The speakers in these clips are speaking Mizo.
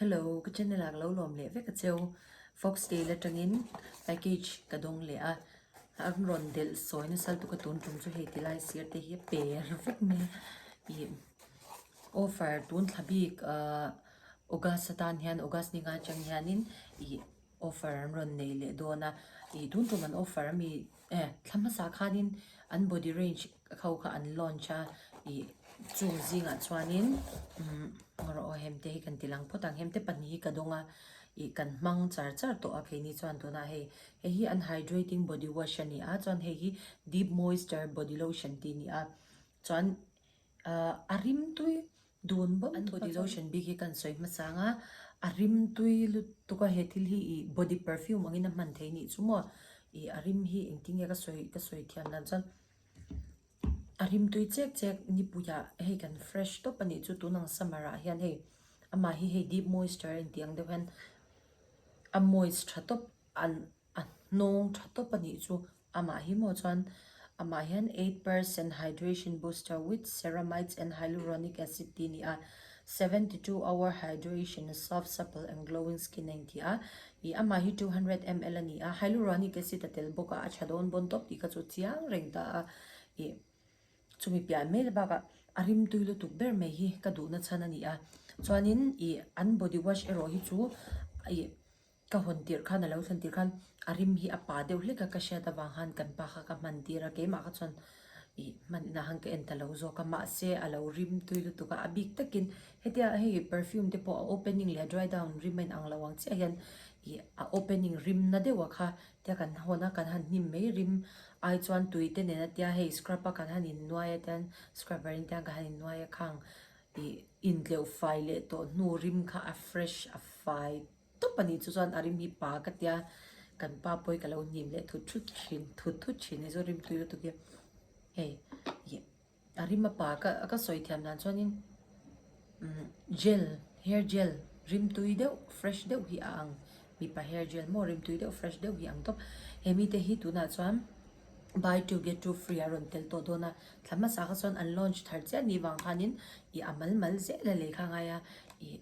Hello, ka channel ah ka lo lawm leh vek a cheu. Foxtail atangin package ka dawng leh a, an rawn delh sawi nasa lutuk a tun tum chu hei tilai sir te hi a per vek mai a. Ih offer tun thla bik ah August atan hian August ni nga atang hianin ih offer an rawn nei leh dawn a, ih tun tum an offer ami eh thla hmasa khanin an body range ho kha an launch a ih chung zingah chuanin umm rawh aw hem te hi kan ti lang phawt ang hem te pahnih hi ka dawng a ih kan hmang char char tawh a keini chuan tunah hei hei hi an hydrating body wash a ni a chuan hei hi deep moisture body lotion tih a ni a chuan ahh a rimtui Dun bawk an body lotion bik hi kan sawi hmasa ang a, a rim tui lutuk a he thil hi ih body perfume angin a hman thei nih chu maw ih a rim hi engtin nge ka sawi ka sawi thiam dan chuan a rim tui chek chek nipuiah hei kan fresh tawp a nih chu tun ang summer ah hian hei amah hi hei deep moisture a intih ang deuh hian a moist tha tawp an A hnawng tha tawp a nih chu amah hi maw chuan amah hian 8% hydration booster with ceramides and hyaluronic acid tih a ni a, 72 hour hydration soft supple and glowing skin a inti a, ih amah hi 200 ml a ni a, hyaluronic acid a tel bawk a, a tha dawn bawn tawp tih kha chu chiang reng ta a, ih chumi piah mai bakah a rimtui lutuk ber mai hi ka duhna chhan a ni a, chuanin ih an body wash erawh hi chu ih. Ka hawn tirh khan a lo thlen tirh khan a rim hi a pa deuh hlek a ka hriat avang khan kan pa kha ka hman tir a, keimah kha chuan ih hman inah khan ka en ta lo zawk a, mahse a lo rim tui lutuk a, a bik takin hetia hei perfume te pawh a opening leh a dry down rim a inang lo ang chiah hian ih a opening rim na deuh a kha tia kan hawn a kan han hnim mai rim ai chuan tui te nen a tia hei scrub a kan han innuai a tian scrubber in tiang kan han innuai a khang ih intleuh fai leh tawh hnu rim kha a fresh a fai tawp a nih chu chuan a rim hi pa ka tia kan pa pawi ka lo hnim leh thut thut thin thut thut thin ni chu rim tui lutuk hi hei ih a rim a pa ka ka sawi thiam dan chuanin umm gel hair gel rim tui deuh fresh deuh hi a ang mipa hair gel maw rim tui deuh fresh deuh hi a ang tawp he mite hi tunah chuan buy two get two free a rawn tel tawh dawn a thla hmasa kha chuan an launch thar chiah ni vang khanin ih a mal mal zel a lei kha a ngai a ih.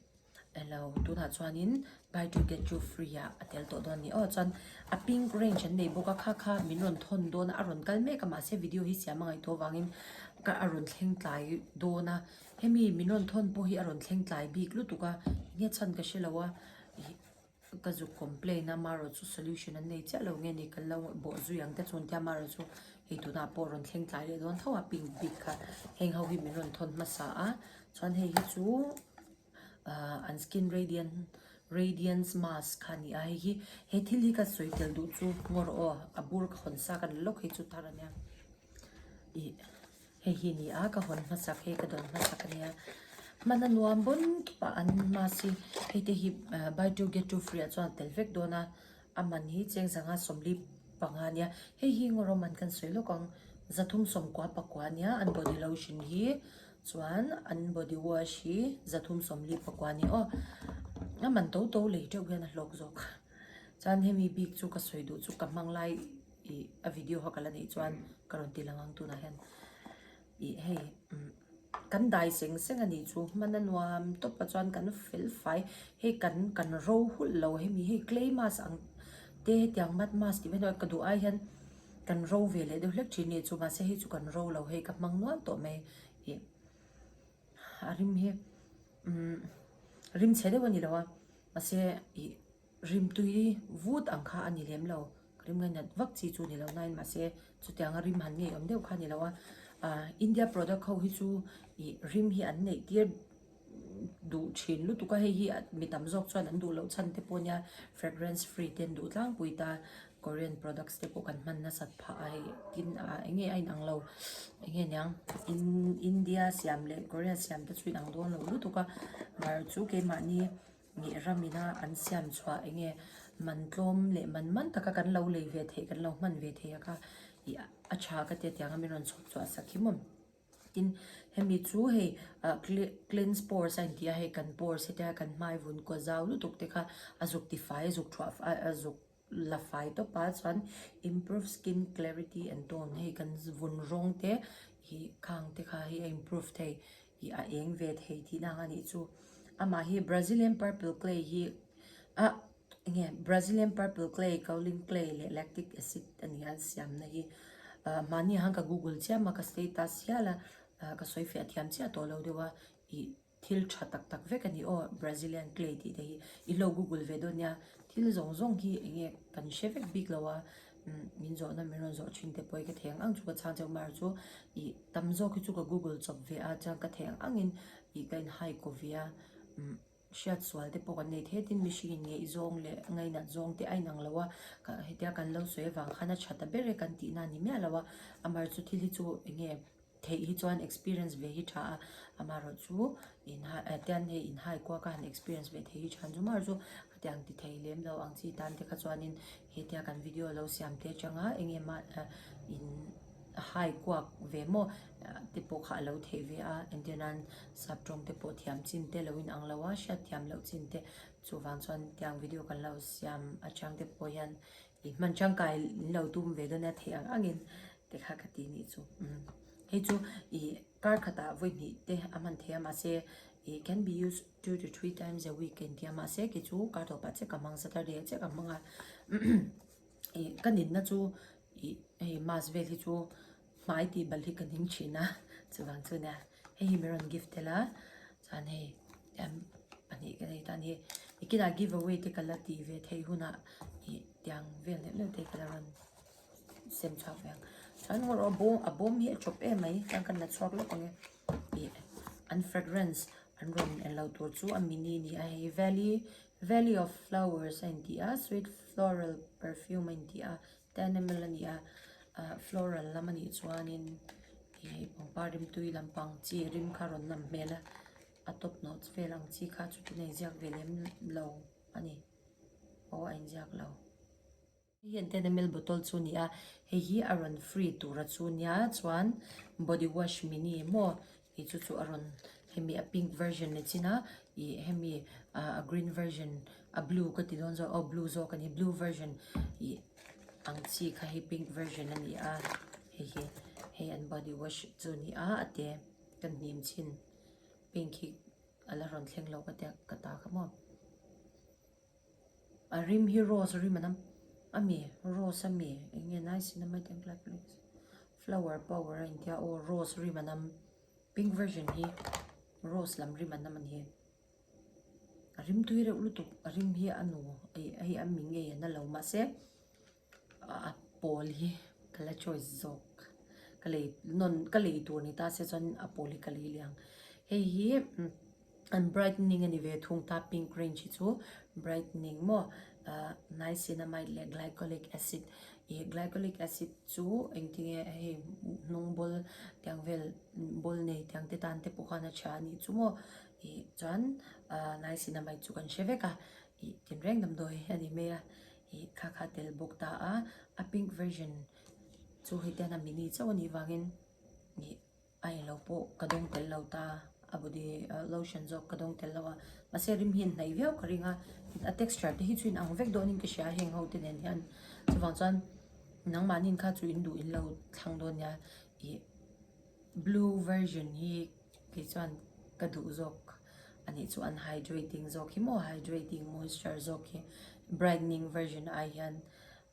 Elo tunah chuanin buy two get two free ah a tel tawh dawn a ni aw chuan a pink range an nei bawk a kha kha min rawn thawn dawn a a rawn kal mek a mahse video hi siam a ngaihtuah avangin ka a rawn thleng tlai dawn a hemi min rawn thawn pawh hi a rawn thleng tlai bik lutuk a enge chhan ka hrelo a ih ka zuk complain a marawh chu solution an nei chiah lo nge ni kan lo bawh zui ang te chuan tia marawh chu hei tunah pawh a rawn thleng tlai leh dawn tho a pink bik kha heng ho hi min rawn thawn hmasa a chuan hei hi chu. Ahh an skin radiant radiance mask kha a ni a hei hi he thil hi ka sawi tel duh chu ngawr aw a bur ka hawn sa ka ni lawk hei chu thar a nia ih hei hi a ni a ka hawn hmasak hei ka dawn hmasak a nia hman a nuam bawn tawp a an mask hi hei te hi ah buy two get two free ah chuan a tel vek dawn a a man hi cheng zanga sawmli panga a nia hei hi ngawr awm an kan sawi lawk ang zathum sawmkua pakua a nia an body lotion hi. Chuan an body wash hi 340 pakua a ni aw. A man to to lei teuh hian a hlawk zawk. Chuan hemi bik chu ka sawi duh chu ka hmang lai ih a video kha ka la neih chuan ka rawn ti lang ang tunah hian ih hei umm kan dai seng seng a nih chu hman a nuam tawp a chuan kan fel fai hei kan kan ro hulh lo hemi hei clay mask ang te hetiang mud mask tih mai ka duh ai hian Kan ro ve leh deuh hlek thin ni chu mahse hei chu kan ro lo hei ka hmang nual tawh mai ih a rim hi umm rim chhe deuh a ni lo a mahse ih rim tui vut ang kha a ni lem lo rim ngainat vak chi chu a ni lo nain mahse chutiang a rim han ngei awm deuh kha a ni lo a ah India product ho hi chu ih rim hi an neih tir duh thin lutuk a hei hi mi tam zawk chuan an duh loh chhan te pawh nia fragrance free te an duh tlangpui ta Korean products te pawh kan hman nasat phah a hei tin ah eng nge a inang lo eng nge niang in India siam leh Korea siam te chu inang dawn lo lutuk a mar chu keimahni nih ram ina an siam chhuah eng nge man tlawm leh man man taka kan lo lei ve theih kan lo hman ve theih a kha ih a tha ka tia tiang a min rawn chhawp chhuah sak hi maw. Tin, hemi chu hei ah cleanse pores a inti a, hei kan pores hetia kan hmai vun kaw zau lutuk te kha a zuk ti fai a zuk thuah a zuk la fai tawp a chuan improve skin clarity and tone hei kan vun rawng te ih khang te kha hei a improve thei ih a eng ve thei tihna ang a nih chu. Amah hi Brazilian purple clay hi ah enge Brazilian purple clay, kaolin clay leh lactic acid a ni a an siamna hi. Ah mahni ah khan ka google chiam a ka status hial a ah ka sawi fiah thiam chiah tawh lo deuh a ih Thil tha tak tak vek a ni aw, Brazilian clay tih te hi i lo google ve dawn nia, thil zawng zawng hi eng nge kan hre vek bik lo a, min zawhna min rawn zawh thin te pawh hi ka thei ang ang chu ka chhang chauh mar chu ih tam zawk hi chu ka google chawp ve a chuan ka thei ang angin ih ka in hai kaw ve a, hriat sual te pawh kan nei thei tin mihring in ngeih zawng leh ngainat zawng te a inang lo a, hetia kan lo sawi avang khan a tha ta ber e kan tihna a ni miah lo a, amar chu thil hi chu eng nge. Theih hi chuan experience ve hi tha a, amaherawh chu inhai eh tian hei inhai kuak a han experience ve thei hi than chu maherawh chu khatiang ti thei lem lo ang chi tan te kha chuanin hetia kan video lo siam te atanga eng emaw eh in hai kuak ve maw te pawh kha a lo theih ve a, entir nan sap tawng te pawh thiam chin te lo inang lo a, hriat thiam loh chin te chuvang chuan tiang video kan lo siam atang te pawh hian I hman tangkai in lo tum ve dawn a theih ang angin te kha ka ti nih chu. Hei chu i kar khatah vawi hnih te a hman thei a mahse i can be used 2 to 3 times a week in tia mahse kei chu kar tawpah chiah ka hmang Saturday ah chiah ka hmang a i ka ninna chu i hei mask vel hi chu hmai tih bal hi ka ning thin a chuvang chu nia hei hi min rawn gift tel a chuan hei pahnih ka nei tan hi nikinah give away te ka la tih ve theih hunah ih tiang vel neuh neuh te ka la rawn sem chhuak ve ang chuan ngaw rawh a bawm a bawm hi a chawp em mai chuan ka la chhuak lawk ang e ih an fragrance an rawn en lo tur chu a mini a ni a hei valley valley of flowers a inti a sweet floral perfume a inti a ten ml a ni a ah floral lam a nih chuanin ih pangpar rimtui lampang chi rim kha a rawn nam hmel a. A top notes vel ang chi kha chutin a inziak ve lem lo a ni. Aw a inziak lo. Hei hi an ten ml bottle chu a ni a, hei hi a rawn free tura chu nia chuan body wash mini maw tih chu chu a rawn hemi a pink version ni chin a ih hemi a green version a blue ka ti dawn zawk aw blue zawk a ni blue version ih ang chi kha hei pink version a ni a hei hi hei an body wash chu a ni a a te kan hnim chhin. Pink hi a la rawn thleng lo ka tia ka ta kha maw. A rim hi rose rim a nam a mi rose a mi eng nge niacinamide and glycolic flower power a intia aw rose rim a nam pink version hi rose lam rim a nam a ni. A rim tui reuh lutuk a rim hi a nu hei a mi ngei a na lo mahse. A pawl hi ka la choice zawk ka lei nawn ka lei tur ni ta se chuan a pawl hi ka lei leh ang hei hi an brightening a ni ve thung ta pink range hi chu brightening maw ah niacinamide leh glycolic acid ih glycolic acid chu engtinge hei hnung bawl tiang vel bawl nei tiang te tan te pawh khan a tha a nih chu maw ih chuan ah niacinamide chu kan hre vek a ih tinreng damdawi a ni mai a. Ih kha kha tel bawk ta a, a pink version chu hetian a mini chauh a nih vangin ih a englo pawh ka dawng tel lo ta a body lotion zawk ka dawng tel lo a mahse rim hi a hnaih viau ka ring a a texture te hi chu inang vek dawnin ka hria a heng ho te nen hian chuvang chuan nangmahni kha chu in duh in lo thlang dawn nia ih blue version hi. Kei chuan ka duh zawk a nih chu an hydrating zawk hi maw hydrating moisture zawk hi brightening version ai hian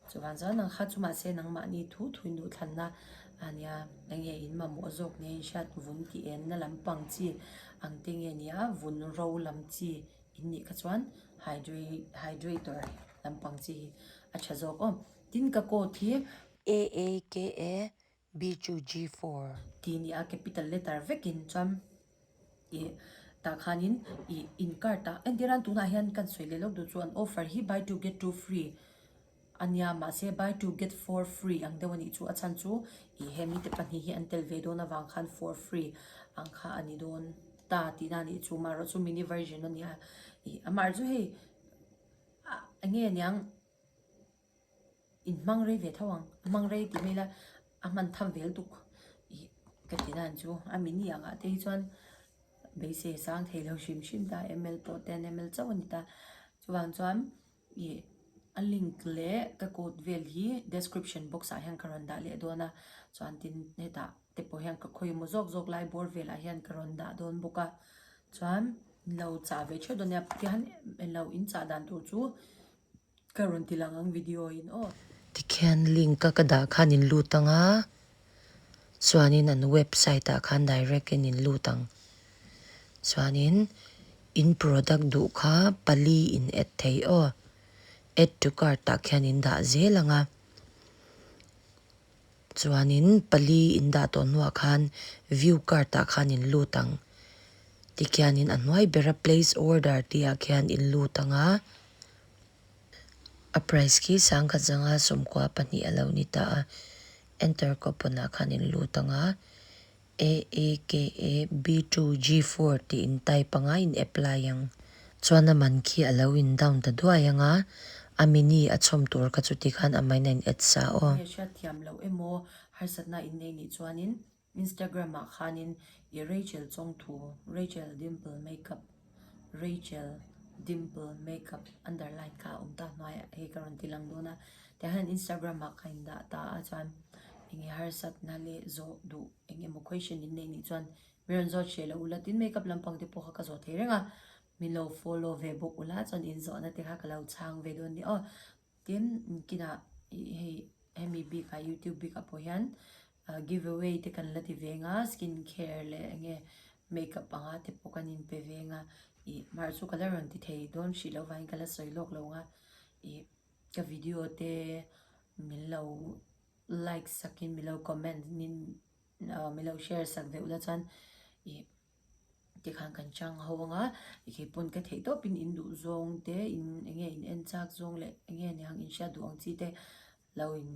chuvang chuan ang kha chu mahse nangmahni thu thu in duh thlanna a nia enge in mamawh zawk nia in hriat vun tih enna lampang chi ang te nge nia vun ro lam chi in nih kha chuan hydrator lampang chi hi a tha zawk aw tin ka coat hi AAKA B2G4. Tih ni a capital letter vekin chuan ih tah khanin ih in card ah entir a tunah hian kan sawi leh lawk duh chuan offer hi buy two get two free a nia mahse buy two get four free ang deuh a nih chu a chhan chu ih he mite pahnih hi an tel ve dawn avang khan four free ang kha a ni dawn ta tihna a nih chu marawh chu mini version a nia ih amaherawhchu hei ah eng nge aniang. In hmang rei ve tho ang, a hmang rei tih mai ila a hman tham vel tuk ih ka ti nan chu a mini ang ah te hi chuan beisei a sang thei lo hrim hrim ta ml pawh ten ml chauh a ni ta chuvang chuan ih a link leh ka code vel hi description box ah hian ka rawn dah leh dawn a chuan tin hetah te pawh hian ka khawi emaw zawk zawk lai bawr velah hian ka rawn dah dawn bawk a chuan. In lo chah ve theuh dawn nia tihian englo in chah dan tur chu ka rawn ti lang ang video in aw. Tikhian link a ka dah khan in lut ang a, chuanin an website ah khan direct in in lut ang. Chuanin in product duh kha pali in add thei aw, add to cart ah khian in dah zel ang a. Chuanin pali in dah tawh hnuah khan view cart ah khan in lut ang. Tikhianin a hnuai bera place order tih ah khian in lut ang a, a price khi sangkhat zanga 12 a lo ni ta a, enter coupon ah khan in lut ang a, AAKAB2G4 tih in type anga in apply ang. Chuan a man khi a lo in down ta duai anga, a mini a chhawm tur kha chuti khan a main a in add sa aw. Nge hriatthiam loh emaw harsatna in nei nih chuanin Instagram ah khanin i Rachel Chawngthu, Rachel Dimple Makeup, Rachel Dimple Makeup underline kha a awm ta hnuaiah hei ka rawn ti lang dawn a, tiah hian Instagram ah ka indah ta a chuan enge harsatna leh zawh duh eng emaw question in neih nih chuan min rawn zawt hreh loh ula tin makeup lampang te pawh kha ka zawh thei reng a, min lo follow ve bawk ula chuan inzawhna te kha ka lo chhang ve dawn ni aw. Tin, kinah hei hemi bikah youtube bikah pawh hian give away te kan la ti veng a, skin care leh enge makeup anga te pawh kan inpe veng a, ih mar chu ka la rawn ti thei dawn hrih loh vangin ka la sawi lawk lo ang a, ih ka video te min lo like sakin min lo comment in min lo share sak ve ula chuan ih. Tikhan kan chang ho anga keipawn ka theih tawpin in duh zawng te in enge in en chak zawng leh enge niang in hriat duh ang chi te lo in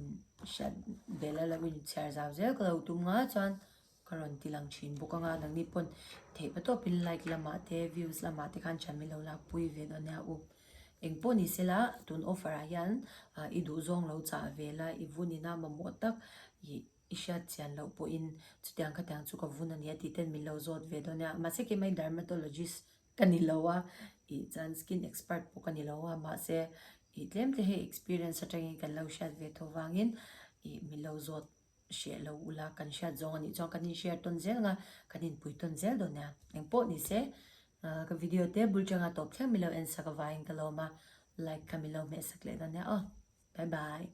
hriat bel a lo in chhiar zau zel ka lo tum nga chuan ka rawn ti lang thin bawk anga nangni pawn theih pa tawpin like lamah te views lamah te khan thian min lo lak pui ve dawn nia u engpawh ni sela tun offer ah hian i duh zawng lo chah ve la i vun ina mamawh tak ih. I hriat chian loh pawhin chutiang khatiang chu ka vun a nia tih ten min lo zawt ve dawn nia. Mahse keimah dermatologist ka ni lo a, ih chuan skin expert pawh ka ni lo a, mahse ih tlem te hei experience atangin kan lo hriat ve tho vangin ih min lo zawt hreh lo ula kan hriat zawng a nih chuan kan inshare tawn zel anga kan inpui tawn zel dawn nia. Engpawh ni se ka video te bul tanga tawp thleng min lo en sak avangin ka lawm a, like kha min lo hmeh sak leh dawn nia aw. Bye bye.